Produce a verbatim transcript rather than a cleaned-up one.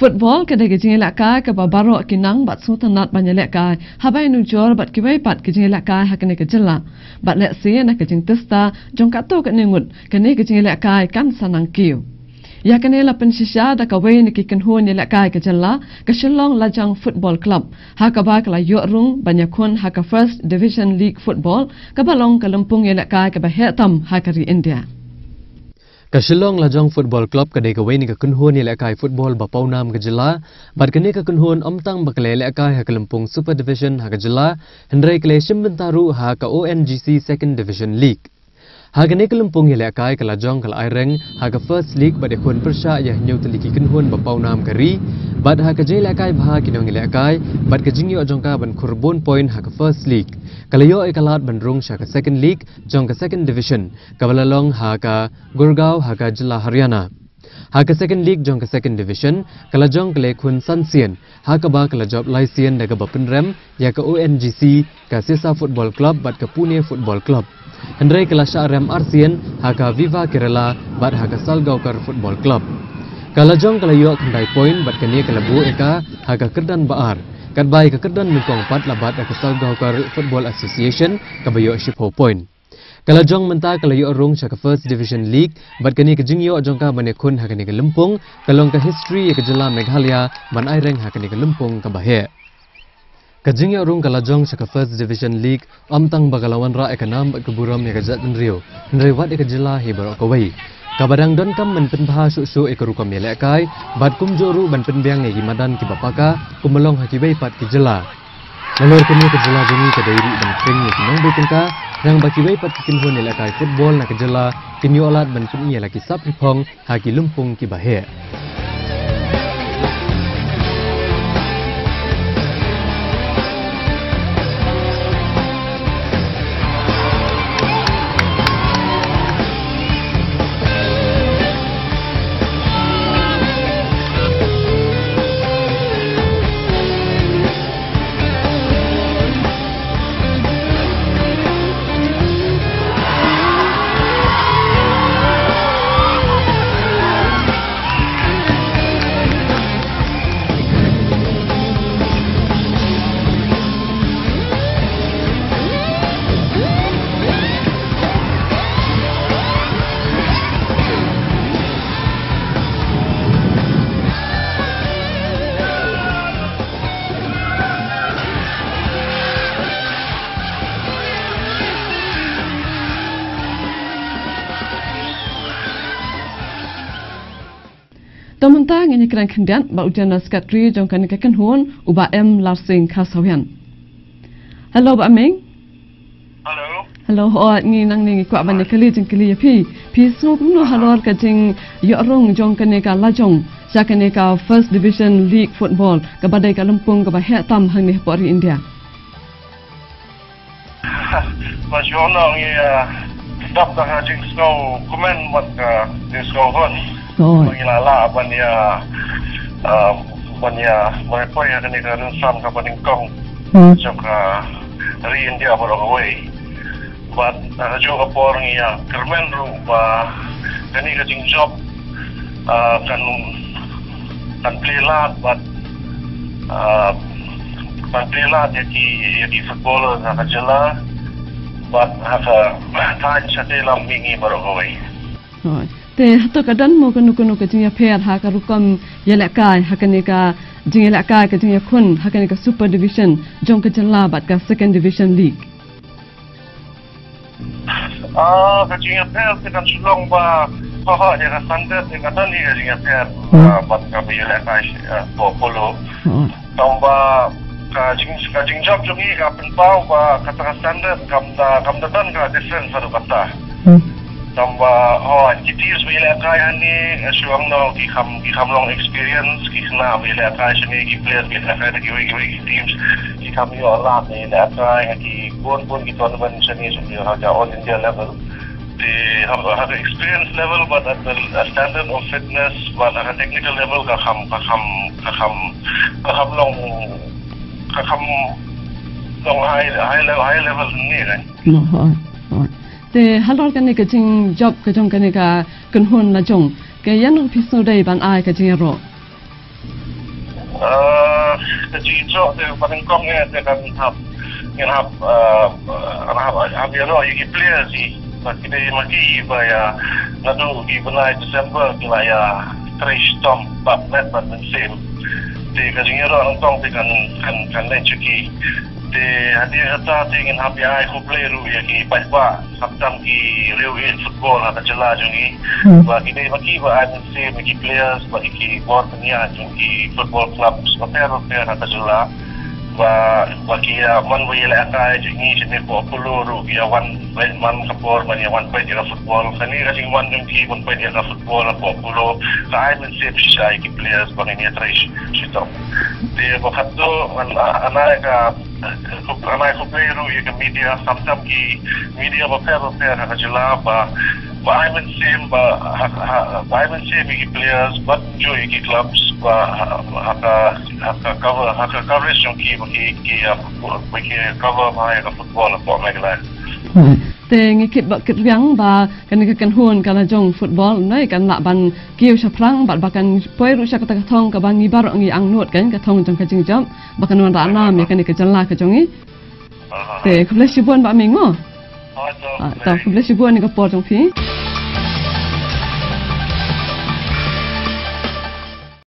Football ka dei ka jingïalehkai kaba baroh ki nang bad sngewtynnat ban ïalehkai haba ïanujor bad kiwei pat ki jingïalehkai ha kane ka jylla. Bad lehse na ka jingtesta jong katto katne ngut, kane ka jingïalehkai kan sa nang kiew. Ïa kane la pynshisha da kawei na ki kynhun ïalehkai ka jylla, ka Shillong Lajong Football Club, ha kaba ka la ïoh rung ban ïakhun ha ka First Division League Football, kaba long ka lympung ïalehkai kaba heh tam ha ka ri India. Ka Shillong Lajong Football Club ka dei kawei na ka kynhun ïalehkai football ba pawnam ka jylla, bad kane ka kynhun ym tang ba ka la ïalehkai ha ka lympung Super Division ha ka jylla, hynrei ka la shim bynta ruh ha ka O N G C Second Division League. Ha kane ka lympung ïalehkai ka Lajong ka la aireng ha ka First League bad ïakhun pyrshah ïa hynñiew tylli ki kynhun ba pawnam ka ri, bad ha ka jingïalehkai bha ki nongïalehkai, bad ka jingïoh jong ka ban khur bun point ha ka First League, ka la ïoh ïa ka lad ban rung sha ka Second League jong ka Second Division, kaba la long ha ka Gurgaon ha ka jylla Haryana. Ha ka Second League jong ka Second Division, ka Lajong ka la ïakhun san sien, ha kaba ka la jop lai sien da kaba pynrem ïa ka O N G C, ka Sesa Football Club bad ka Pune Football Club. Hynrei ka la shah rem ar sien ha ka Viva Kerala bad ha ka Salgaonkar Football Club. Ka Lajong ka la ïoh khyndai point bad kane ka la buh ïa ka ha ka kyrdan ba ar. Katba ïa ka kyrdan nyngkong pat la bat ïa ka Salgaonkar Football Association, kaba ïoh shiphew point. Ka Lajong mynta ka la ïoh rung sha ka First Division League, bad kane ka jingïoh jong ka ban ïakhun ha kane ka lympung ka long ka history ïa ka jylla Meghalaya ban aireng ha kane ka lympung kaba heh. Ka jingïoh rung ka Lajong sha ka First Division League ym tang ba ka la wanrah ïa ka nam bad ka burom ïa ka jaitbynriew, hynrei wat ïa ka jylla hi baroh kawei. Kaba dang donkam ban pynbha shuh shuh ïa ka rukom ïalehkai, bad kumjuh ruh ban pynbiang ïa ki madan kiba paka, kumba long ha kiwei pat ki jylla. Nalor kane ka jylla jong ngi ka dei ruh ban khring ïa ki nongbud tyngka, khnang ba kiwei pat ki kynhun ïalehkai football na ka jylla kin ïoh lad ban pyni ïa la ki sap ki phong ha ki lympung kiba heh. To mynta ngin ïakren khyndiat bad u General Secretary jong kane ka kynhun, u Bah M Larsing Kharsawian. Hello, Bah Ming. Hello. Hello, hooid, ngi nangne ngi kwah ban ïakylli jingkylli ïa phi. Phi sngew kumno halor ka jingïoh rung jong kane ka Lajong sha kane ka First Division League Football, kaba dei ka lympung kaba heh tam hangne hapoh ri India? Ba shuwa ngi, ah, dap da ka jingsngew kmen bad ka jingsngew hun. Hooid. Ba ngi la lah ban ïa, ah, ban ïa, ban poi ha kane ka rynsan kaba nyngkong. Hmm. Jong ka ri India baroh kawei. Bad, ah, ha kajuh ka por ngi ïa kyrmen ruh ba kane ka jingjop, ah, kan, kan plie lad bad, ah, kan plie lad ïa ki, ïa ki footballer ha ka jylla bad ha ka thaiñ shatei lam mihngi baroh kawei. Hooid. Te hato ka don mo kano kano ka jingïapher ha ka rukom ïalehkai ha kane ka jingïalehkai, ka jingïakhun ha kane ka Super Division jong ka jylla bad ka Second Division League? Ah, ka jingïapher te kan shu long ba, ha, ha, ïa ka standard te ka don hi ka jingïapher, hmm, ah, bad kaba ïalehkai, ah, polo. Hmm. Tangba ka jing, ka jingjop jong ngi ka pynpaw ba kata ka standard kam da, kam da don ka difference haduh katta. Hmm. Tangba, oh, ki teams ba ïalehkai hangne, eh, shu ong noh ki kham, ki kham long experience, ki khynnah ba ïalehkai shane, ki players ba ïalehkai da kiwei kiwei ki teams, ki kham ïoh lad ïalehkai ha ki bun bun ki tournament shane, shane ha ka all India level. Te ha, ha ka experience level bad at the, uh, standard of fitness bad ha ka technical level ka kham, ka kham, ka kham, ka kham long, ka kham long high, high level, high level ne, right? No, hooid, hooid. Te halor kane ka jingjop ka jong kane ka kynhun Lajong, ka ïano phi sngewdei ban ai ka jingïaroh? Uh, ka jingïasoh te ba nyngkong eh te kan hap, ngin hap, uh, hap, hap ïaroh ïa ki players hi. Ba ki dei ma ki ba ïa naduh ki bnai December ki la ïa trei shitom bad met bad mynsiem. Te ka jingïaroh nyngkong te kan, kan, kan leh shuki. Te hadien kata te ngin hap ïa ai khublei ruh ïa ki paidbah, khamtam ki riew ïeit football ha ka jylla jong ngi. Hmm. Ba ki dei ma ki ba ai mynsiem ïa ki players, ba ki bor pynïaid jong ki football clubs bapher bapher ha ka jylla. Ba, ba ki ïa man ba ïa lehkai jong ngi shane hapoh Polo ruh ki ïa wan, man ka por ban ïa wan peit ïa ka football. Kane ka jingwan jong ki ban peit ïa ka football hapoh Polo ka ai mynsiem shisha ïa ki players ba ngin ïa trei shi-, shitom. Te ba khatduh ngan, ah, ngan ai ka, ngan ai khublei ruh ïa ka media, khamtam ki media bapher bapher ha ka jylla ba, ba ai mynsiem ba, ha, ha, ba ai mynsiem ïa ki players bad ju ïa ki clubs ba, ha, ha ka, ha ka cover, ha ka coverage jong ki ba ki, ki, ah, ba ki cover ba ïa ka football hapoh Meghalaya. Hmm. Te ngi kit ba kit riang ba kane ka kynhun ka la jong football, nai kan lah ban kiew shaphrang bad ba kan poi ruh sha kata ka thong kaba ngi baroh ngi angnud, kan ka thong jong ka jingjop, ba kan wanrah nam ïa kane ka jylla ka jong ngi. Te khublei shibun Bah Miing. Ah, to khublei shibun ïa ka por jong phi.